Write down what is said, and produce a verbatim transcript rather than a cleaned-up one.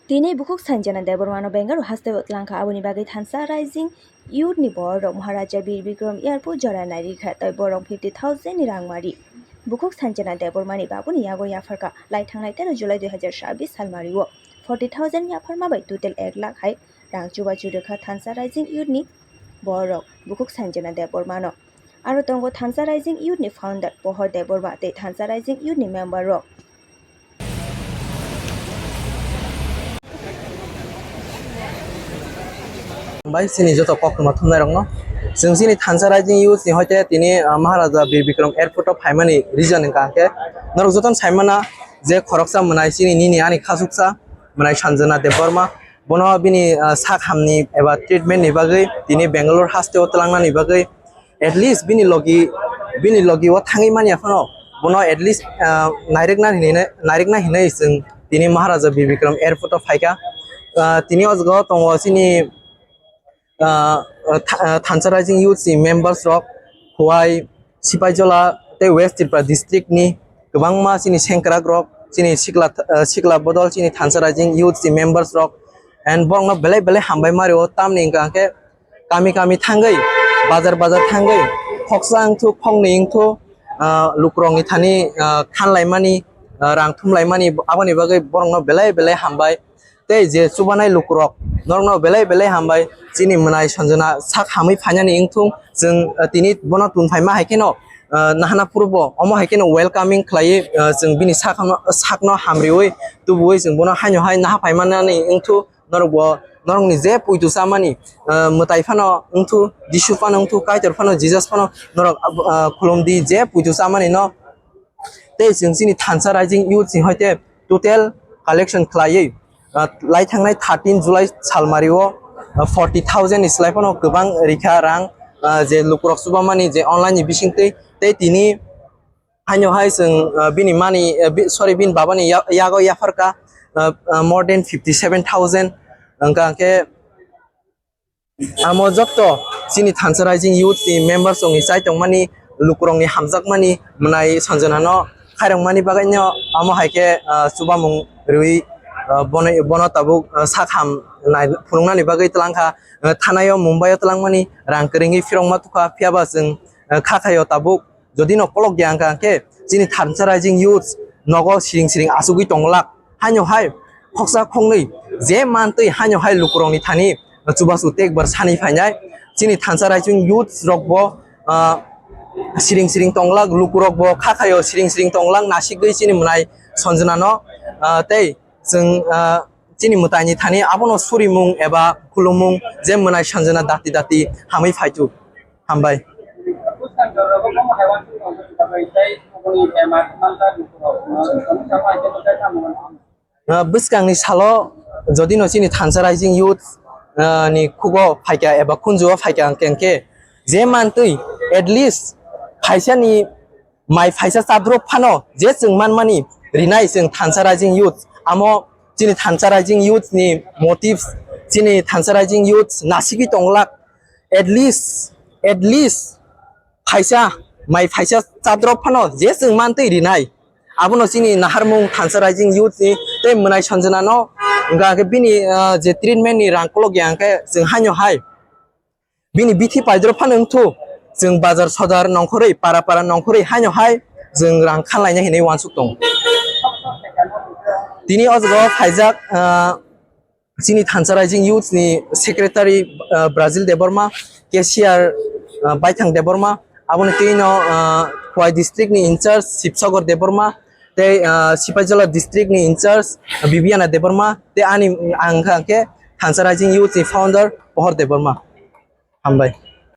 Tini bukhuk Sanjana Debbarmano Bengaluru hasteo tlangkha, aboni bagwi thansa Rising Youth ni borok Maharaja Bir Bikram Airport jora nairikha, tei borok fifty thousand ni rang mari. Bukhuk Sanjana Debbarmani babuni yago yapharkha, lai thangnai tero July dui hazar chabbish salmario forty thousand yapharma bai total ek lakh hai rang chubachu rwkha thansa Rising Youth ni borok bukhuk Sanjana Debbarmano. Aro tongo thansa Rising Youth ni founder Pohor Debbarma tei thansa Rising Youth ni member rok. Bai chini joto koktwma thumnairokno. Chwng chini thansa Rising Youth ni hoite tini, ah, Maharaja Bir Bikram Airport o phaimani reason wngkha hwnkhe norok jotono saimana je khoroksa mwnai chini nini ani khasuksa mwnai Sanjana Debbarma. Bono bini, ah, sak hamni eba treatment ni bagwi tini Bangalore hasteo twlangnani bagwi at least bini logi, bini logi o thangwi manya phano bono at least, ah, nairikna hinwi, nairikna hinwi chwng tini Maharaja Bir Bikram Airport o phaikha. Ah, tini o jaga o tongo chini, ah, tha-, ah, thansa Rising Youth ni members rok, Khowai, Sipaijola tei West Tripura district ni kwbangma chini sengkrak rok, chini sikla, ah, sikla bodol chini thansa Rising Youth ni members rok, and borokno belai belai hambai mario, tamni hwnkha hwnkhe kami kami thangwi, bazar bazar thangwi, khoksa wngthu, khoknwi wngthu, ah, lukurokni thani, ah, khanlaimani, ah, rang thumlaimani, aboni bagwi borokno belai belai hambai. Tei je chubanai lukurok, norokno belai belai hambai, chini mwnai Sanjana sak hamwi phainani wngthung, chwng, ah, tini bono tun phaima hai kheno, ah, nahana phurubo omo hai kheno welcoming khlaiwi, ah, chwng bini sakno, sakno hamriwi tubuwi chwng bono haino hai naha phaimanani wngthu. Norok bo norokni je puitu chamani, ah, mwtai phano wngthu, Jisu phano wngthu, Kaitor phano, Jesus phano norok, ah, khulumdi je puitu chamani no. Tei chwng chini thansa Rising Youth ni hoite total collection khlaiwi, ah, lai thangnai thirteen July salmario, ah, forty thousand ni slai phano kwbang rikha rang, ah, je lukurok chubamani je online ni bisingtwi tei tini haino hai chwng, ah, bini mani, ah, bi-, sorry, bini babani ya-, yago yapharkha, ah, ah, more than fifty seven thousand. Hwnkha hwnkhe amo jotto chini thansa Rising Youth ni members rokni chai tongmani, lukurokni hamjakmani mwnai Sanjanano khairokmani bagwino amo hai khe, ah, chubamung rwi, ah, bono, bono tabuk, ah, sak ham nai phunuknani bagwi twlangkha, ah, thanao Mumbai o twlangmani rang kwrwngwi phirokma tukha, phiyaba chwng, ah, kha khaio tabuk. Jodi no kolok ya hwnkha hwnkhe chini thansa Rising Youth nogo siring siring achugwi tonglak. Haino hai khoksa khoknwi je mantwi haino hai lukurokni thani chubachu tekbar sani phainai. Chini thansa Rising Youth rok bo, ah, siring siring tonglak, lukurok bo kha khaio siring siring tonglak, nasigwi chini mwnai Sanjanano, ah, tei chwng, ah, chini mwtaini thani abono surimung eba khulumung je mwnai Sanjana dati dati hamwi phaitu. Hambai. Ah, bwskangni salo jodi no chini thansa Rising Youth, ah, ni khugo phaikha eba khunjuo phaikha hwnkhe je mantwi at least phaisani mai phaisa chadrop phano je chwng manmani rinai chwng thansa Rising Youth, amo chini thansa Rising Youth ni motives, chini thansa Rising Youth nasigwi tonglak, at least, at least phaisa mai phaisa chadrop phano je chwng mantwi rinai. Abono chini naharmung thansa Rising Youth ni tei mwnai Sanjanano hwnkha hwnkhe bini, ah, je treatment ni rang kolok ya hwnkhe chwng haino hai bini bithi paidrop phano wngthu, chwng bazar sodar nongkhorwi, para para nongkhorwi haino hai chwng rang khanlaina hinwi uansuk tongo. Tini o jaga o phaijak, ah, chini thansa Rising Youth ni secretary, ah, Brazil Debbarma, cashier, ah, Baithang Debbarma, aboni twi no, ah, Khowai district ni in charge Sibsagar Debbarma, tei, ah, Sipaijala district ni in charge, ah, Bibiana Debbarma, tei ani ang kha khe thansa Rising Youth ni founder Pohor Debbarma. Hambai.